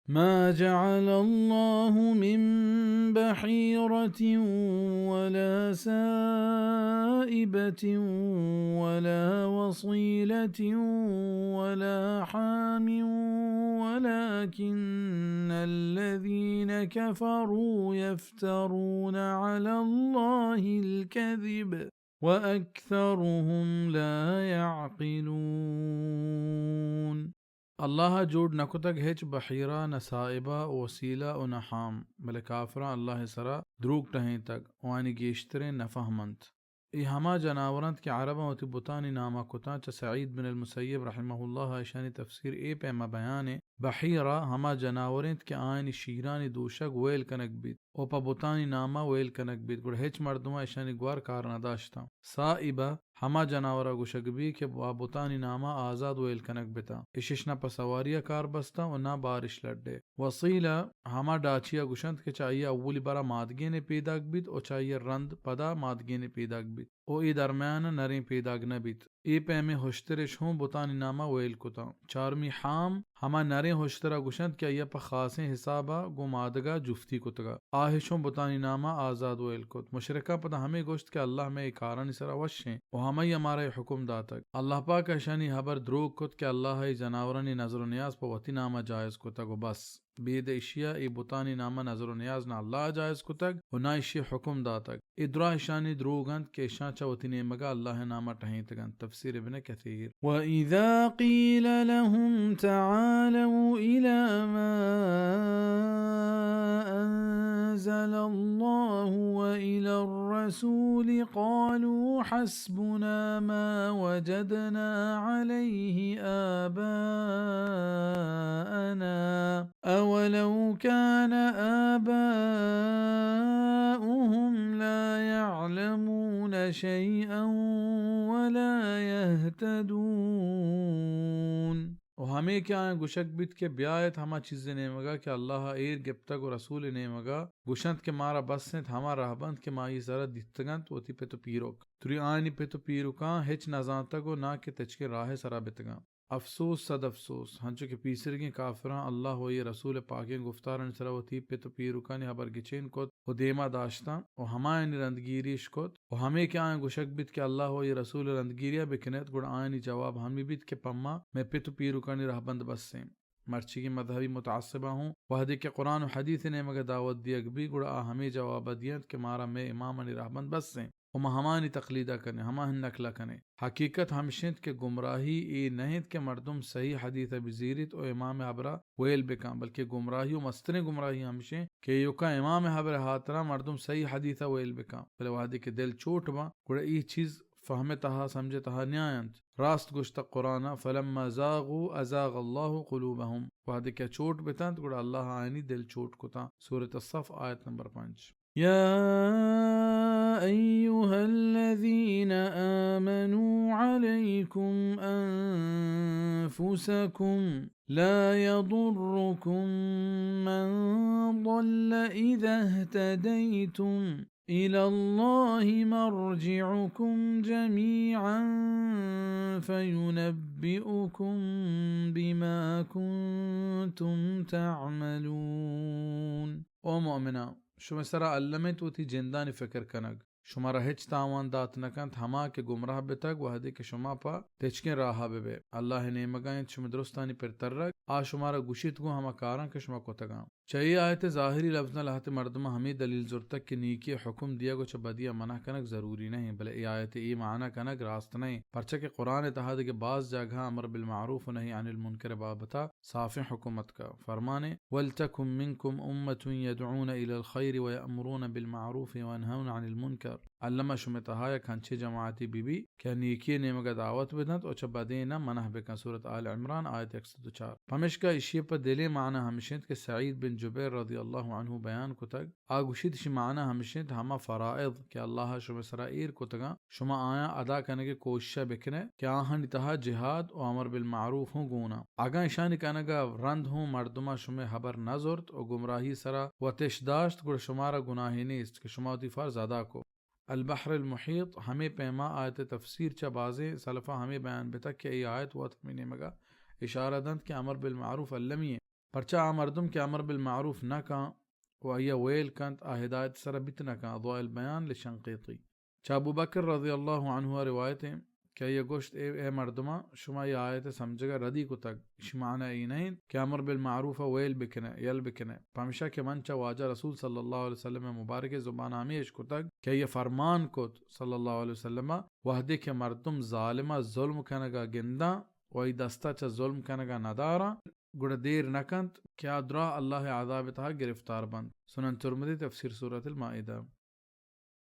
ما جعل الله من بحيرة ولا سائبة ولا وصيلة ولا حام ولكن الذين كفروا يفترون على الله الكذب وأكثرهم لا يعقلون. اللہ ءَ جوڑ نہ کتگ ہچ بحیرہ، نہ سائبہ، وسیلہ و نہ حام، بلے کافراں اللہ ءِ سرا دروگ ٹہینتگ و آیانی گیشتریں نہ فہم انت۔ اے ہما جناور انت کہ عرباں وتی بتانی ناما کتاں۔ چہ سعید بن المسیب رحمہ اللہ ءَ اشانی تفسیر اے پیما بیان انت، بحیرہ ہما جناور انت کہ آیانی شیرانی دوشگ ویل کنگ بیت و پہ بتانی ناما ویل کنگ بیت، گڑا ہچ مردماں اشانی گور کار نہ داشتاں۔ سائبہ ہما جناور ءَ گوشگ بیت کہ با بتانی ناما آزاد ویل کنگ بتاں۔ اشش نہ پہ سواری ءَ کار بستاں و نہ بارش لڈ ءَ۔ وسیلہ ہما ڈاچی ءَ گوشنت کہ چہ آئی ءَ اولی برا مادگینے پیداک بیت و چہ آئی ءَ رند پدا مادگینے پیداک بیت و اے درمیان ءَ نریں پیداک نہ بیت۔ اے پیمیں ہشترش ہوں بتانی ناما ویل کتاں۔ چارمی حام ہما نریں ہشتر ءَ گوشنت کہ آئی ءَ پہ خاصیں حساب ءَ گوں مادگ ءَ جفتی کتگ ءَ آہش ہوں بتانی ناما آزاد ویل کت۔ مشرکاں پدا ہمے گوشت کہ اللہ مئے اے کارانی سرا وش انت و ہمائی ءَ مارا اے حکم داتگ۔ اللہ پاک ءَ اشانی ہبر دروگ کت کہ اللہ ءَ اے جناورانی نذر و نیاز پہ وتی ناما جائز کتگ و بس۔ بید ایشی ءَ اے بتانی ناما نذر و نیاز نہ اللہ ءَ جائز کتگ و نہ ایشی ءَ حکم داتگ۔ اے دراہ اشانی دروگ انت کہ اشاں چہ وتی نیمگا اللہ ءِ ناما ٹہینتگ انت۔ تفسیر ابن کثیر۔ وَإِذَا قِيلَ لَهُمْ تَعَالَوْا إِلَى مَا أَنزَلَ اللَّهُ وَإِلَى الرَّسُولِ قَالُوا حَسْبُنَا مَا وَجَدْنَا عَلَيْهِ آبَاءَنَا أَوَلَوْ كَانَ آبَاؤُهُمْ لَا يَعْلَمُونَ شَيْئًا وَلَا يَهْتَدُونَ۔ و ہمے کہ آیاں گوشگ بیت کہ بیایت ہما چیزے نیمگا کہ اللہ ءَ ایر گپتگ و رسول ءِ نیمگا، گوشنت کہ مارا بس انت ہما رہبند کہ ما آئی سرا دیتگ انت وتی پت و پیرک۔ تری آیانی پت و پیرکاں ہچ نزانتگ و ناں کہ تچکیں راہ ءِ سرا بتگاں۔ افسوس، صد افسوس، ہنچو کہ پیسریگیں کافراں اللہ و آئی رسول ءِ پاکیں گفتارانی سرا وتی پت و پیرکانی ہبر گچین کت و دیما داشتاں و ہمایانی رندگیریش کت و ہمے کہ آیاں گوشگ بیت کہ اللہ و آئی رسول ءِ رندگیریا بکنیت، گڑا آیانی جواب ہمے بیت کہ پہ ما مئے پت و پیرکانی رہبند بس انت۔ مرچیگیں مذہبی متعصباں ہوں وہدے کہ قرآن و حدیث ءِ نیمگا دعوت دیگ بیت، گڑا آ ہمے جوابا دینت کہ مارا مئے امامانی رہبند بس انت۔ و ما ہمانی تقلیدا کنیں، ہماہانی نقلا کنیں۔ حقیقت ہمش انت کہ گمراہی اے نہ انت کہ مردم صحیح حدیثا بزیریت و امام ہبرا ویل بکن، بلکہ گمراہی و مستریں گمراہی ہمش انت کہ ایوکا امام ہبرے ہاترا مردم صحیح حدیثا ویل بکن، بلے وہدے کہ دل چوٹ باں، گڑا اے چیز فہم تہا، سمجھ تہا نیاینت۔ راست گوشتہ قرآنا، فلما زاغوا ازاغ اللہ قلوبہم، وہدے کہ چوٹ بتنت، گڑا اللہ آیانی دل چوٹ کتاں۔ سورۃ الصف، آیت نمبر پنچ۔ يا أيها الذين آمنوا عليكم أنفسكم لا يضركم من ضل إذا اهتديتم إلى الله مرجعكم جميعا فينبئكم بما كنتم تعملون۔ او مؤمناں! شمئے سرا الم انت وتی جندانی فکر کنگ۔ شمارا ہچ تاوان دات نہ کنت ہما کہ گمراہ بتگ، وہدے کہ شما پہ تچکیں راہا بہ بئے۔ اللہ ءِ نیمگا انت شمئے درستانی پر ترگ، آ شمارا گوشیت گوں ہما کاراں کہ شما کتگاں۔ چہ اے آیت ءِ ظاہری لبزاں لہتے مردماں ہمے دلیل زرتگ کہ نیکی ءِ حکم دیگ و چہ بدی ءَ منع کنگ ضروری نہ انت، بلے اے آیت ءِ اے معنی کنگ راست نہ انت، پرچا کہ قرآن ءِ تہا دگہ باز جاگہاں امر بالمعروف و نہی عن المنکر ءِ بابت ءَ صافیں حکم اتکگ۔ فرمان انت، ولتکن منکم امة یدعون الی الخیر و یأمرون بالمعروف و ینہون عن المنکر۔ الما شمئے تہا یک انچیں جماعتے بہ بیت کہ آ نیکی ءِ نیمگ ءَ دعوت بدنت و چہ بدیں ءَ منع بکنت۔ سورۃ آل عمران، آیت یک سد و چار۔ پمشکا ایشی ءِ پہ دلیں معنی ہمیش انت کہ سعید بن جبیر رضی اللہ عنہ بیان کتگ۔ آ گوشیت، ایشی معنی ہمیش انت، ہما فرائض کہ اللہ ءَ شمئے سرا ایر کتگاں، شما آیاں ادا کنگ ءِ کوشش ءَ بکنئے کہ آہانی تہا جہاد و امر بالمعروف ہوں گون انت۔ اگاں ایشانی کنگ ءَ رند ہوں مردماں شمئے ہبر نہ زرت و گمراہی ءِ سرا وت اش داشت، گڑا شمارا گناہے نیست کہ شما وتی فرض ادا کت۔ البحر المحیط، ہمے پیما آیت ءِ تفسیر چہ بازیں سلفاں ہمے بیان بتگ کہ اے آیت وت ہمے نیمگ ءَ اشارہ دنت کہ امر بالمعروف المی انت۔ پرچا آ مردم کہ امر بالمعروف نہ کن و آئی ء ویل کنت، آ ہدایت سر بیت نہ کن۔ اضواء البیان لشنقیطی۔ چہ ابو بکر رضی اللہ عنہ ء روایت ایں کہ آئی ء گوشت، اے، اے مردماں، شما اے آیت ء سمجھگ ء ردی کتگ، ایشی معنی اے نہ انت کہ امر بالمعروف ء ویل بکنے، یل بکنے، پمشا کہ من چہ واجہ رسول صلی اللہ علیہ وسلم ء مبارک زبان ء ہمے اشکتگ کہ آئی ء فرمان کت صلی اللہ علیہ وسلم ء، وہدے کہ مردم ظالم ء ظلم کنگ ء گنداں و آئی دست ء چہ ظلم کنگ ء نداراں، گڑا دیر نہ کنت کہ آ دراہ اللہ ء عذاب ء تہا گرفتار بنت۔ سنن ترمذی، تفسیر سورۃ المائدہ۔